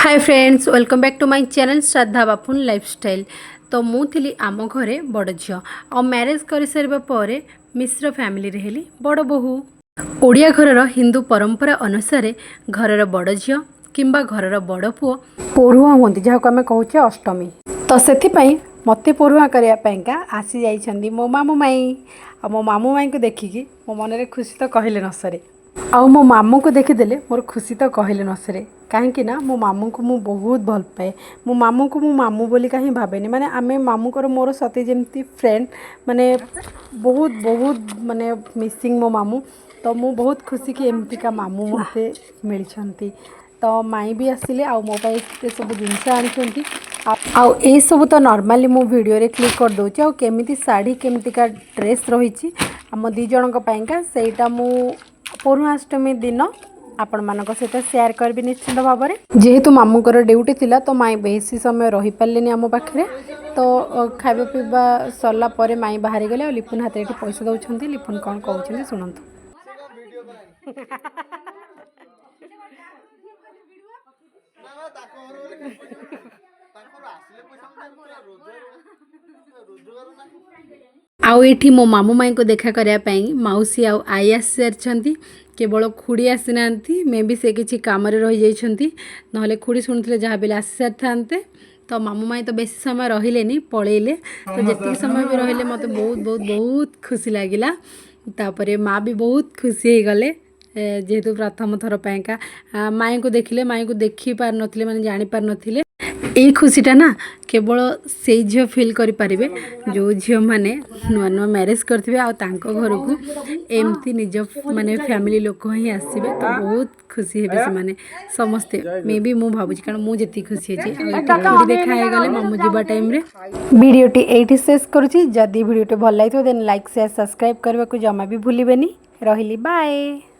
Hi friends, welcome back to my channel Shraddha Bapun lifestyle. ତ ମୁଁ ଥିଲି ଆମ ଘରେ ବଡ଼ ଝିଅ ଆଉ ମ୍ୟାରେଜ୍ କରିସାରିବା ପରେ ମିଶ୍ର ଫ୍ୟାମିଲିରେ ହେଲି ବଡ଼ ବୋହୂ। ଓଡ଼ିଆ ଘରର ହିନ୍ଦୁ ପରମ୍ପରା ଅନୁସାରେ ଘରର ବଡ଼ ଝିଅ କିମ୍ବା ଘରର ବଡ଼ ପୁଅ ପୋରୁହାଁ ହୁଅନ୍ତି, ଯାହାକୁ ଆମେ କହୁଛେ ଅଷ୍ଟମୀ। ତ ସେଥିପାଇଁ ମୋତେ ପୋରୁହାଁ କରିବା ପାଇଁକା ଆସିଯାଇଛନ୍ତି ମୋ ମାମୁଁ ମାଇଁ। ଆଉ ମୋ ମାମୁଁ ମାଇଁଙ୍କୁ ଦେଖିକି ମୋ ମନରେ ଖୁସି ତ କହିଲେ ନ ସରେ। ଆଉ ମୋ ମାମୁଁଙ୍କୁ ଦେଖିଦେଲେ ମୋର ଖୁସି ତ କହିଲେ ନ ସରେ, କାହିଁକି ନା ମୋ ମାମୁଁଙ୍କୁ ମୁଁ ବହୁତ ଭଲ ପାଏ। ମୋ ମାମୁଁଙ୍କୁ ମୁଁ ମାମୁଁ ବୋଲି କାହିଁ ଭାବେନି, ମାନେ ଆମେ ମାମୁଁଙ୍କର ମୋର ସତେ ଯେମିତି ଫ୍ରେଣ୍ଡ, ମାନେ ବହୁତ ବହୁତ ମାନେ ମିସିଂ ମୋ ମାମୁଁ। ତ ମୁଁ ବହୁତ ଖୁସି କି ଏମିତିକା ମାମୁଁ ମୋତେ ମିଳିଛନ୍ତି। ତ ମାଇଁ ବି ଆସିଲେ ଆଉ ମୋ ପାଇଁ ଏତେ ସବୁ ଜିନିଷ ଆଣିଛନ୍ତି। ଆଉ ଏଇସବୁ ତ ନର୍ମାଲି ମୁଁ ଭିଡ଼ିଓରେ କ୍ଲିକ୍ କରିଦେଉଛି। ଆଉ କେମିତି ଶାଢ଼ୀ, କେମିତିକା ଡ୍ରେସ୍ ରହିଛି ଆମ ଦୁଇ ଜଣଙ୍କ ପାଇଁକା, ସେଇଟା ମୁଁ ପୋରୁହାଁ ଅଷ୍ଟମୀ ଦିନ ଆପଣମାନଙ୍କ ସହିତ ସେୟାର କରିବି ନିଶ୍ଚିନ୍ତ ଭାବରେ। ଯେହେତୁ ମାମୁଁଙ୍କର ଡ୍ୟୁଟି ଥିଲା, ତ ମାଇଁ ବେଶୀ ସମୟ ରହିପାରିଲେନି ଆମ ପାଖରେ। ତ ଖାଇବା ପିଇବା ସରିଲା ପରେ ମାଇଁ ବାହାରିଗଲେ ଆଉ ଲିପୁନ ହାତରେ ଏଠି ପଇସା ଦେଉଛନ୍ତି। ଲିପୁନ କ'ଣ କହୁଛନ୍ତି ଶୁଣନ୍ତୁ। ନା, ତାଙ୍କ ଘର ଗଲେ ଖାଲି ପଇସା। ତାଙ୍କର ଆସିଲେ ପଇସା ପୁରା ରୋଜଗାର, ରୋଜଗାର ନାହିଁ। ଆଉ ଏଇଠି ମୋ ମାମୁଁ ମାଇଁଙ୍କୁ ଦେଖା କରିବା ପାଇଁ ମାଉସୀ ଆଉ ଆଈ ଆସିସାରିଛନ୍ତି। କେବଳ ଖୁଡ଼ି ଆସିନାହାନ୍ତି। ମେ ବି ସେ କିଛି କାମରେ ରହିଯାଇଛନ୍ତି, ନହେଲେ ଖୁଡ଼ି ଶୁଣିଥିଲେ ଯାହା ବି ହେଲେ ଆସିସାରିଥାନ୍ତେ। ତ ମାମୁଁ ମାଇଁ ତ ବେଶୀ ସମୟ ରହିଲେନି, ପଳେଇଲେ। ତ ଯେତିକି ସମୟ ବି ରହିଲେ, ମୋତେ ବହୁତ ବହୁତ ବହୁତ ଖୁସି ଲାଗିଲା। ତାପରେ ମା ବି ବହୁତ ଖୁସି ହେଇଗଲେ, ଯେହେତୁ ପ୍ରଥମ ଥର ପାଇଁକା ମାଇଁଙ୍କୁ ଦେଖିଲେ। ମାଇଁଙ୍କୁ ଦେଖି ପାରୁନଥିଲେ, ମାନେ ଜାଣିପାରୁନଥିଲେ। ଏଇ ଖୁସିଟା ନା କେବଳ ସେଇ ଝିଅ ଫିଲ୍ କରିପାରିବେ, ଯେଉଁ ଝିଅମାନେ ନୂଆ ନୂଆ ମ୍ୟାରେଜ୍ କରିଥିବେ ଆଉ ତାଙ୍କ ଘରକୁ ଏମିତି ନିଜ ମାନେ ଫ୍ୟାମିଲି ଲୋକ ହିଁ ଆସିବେ। ତ ବହୁତ ଖୁସି ହେବେ ସେମାନେ ସମସ୍ତେ, ମେ ବି ମୁଁ ଭାବୁଛି, କାରଣ ମୁଁ ଯେତିକି ଖୁସି ହେଇଛି। ଆଉ ଏଠି ଖୁଡ଼ି ଦେଖା ହେଇଗଲେ ମାମୁଁ ଯିବା ଟାଇମ୍ରେ। ଭିଡ଼ିଓଟି ଏଇଠି ଶେଷ କରୁଛି। ଯଦି ଭିଡ଼ିଓଟି ଭଲ ଲାଗିଥିବ, ଦେନ୍ ଲାଇକ୍, ସେୟାର, ସବସ୍କ୍ରାଇବ୍ କରିବାକୁ ଜମା ବି ଭୁଲିବେନି। ରହିଲି, ବାଏ।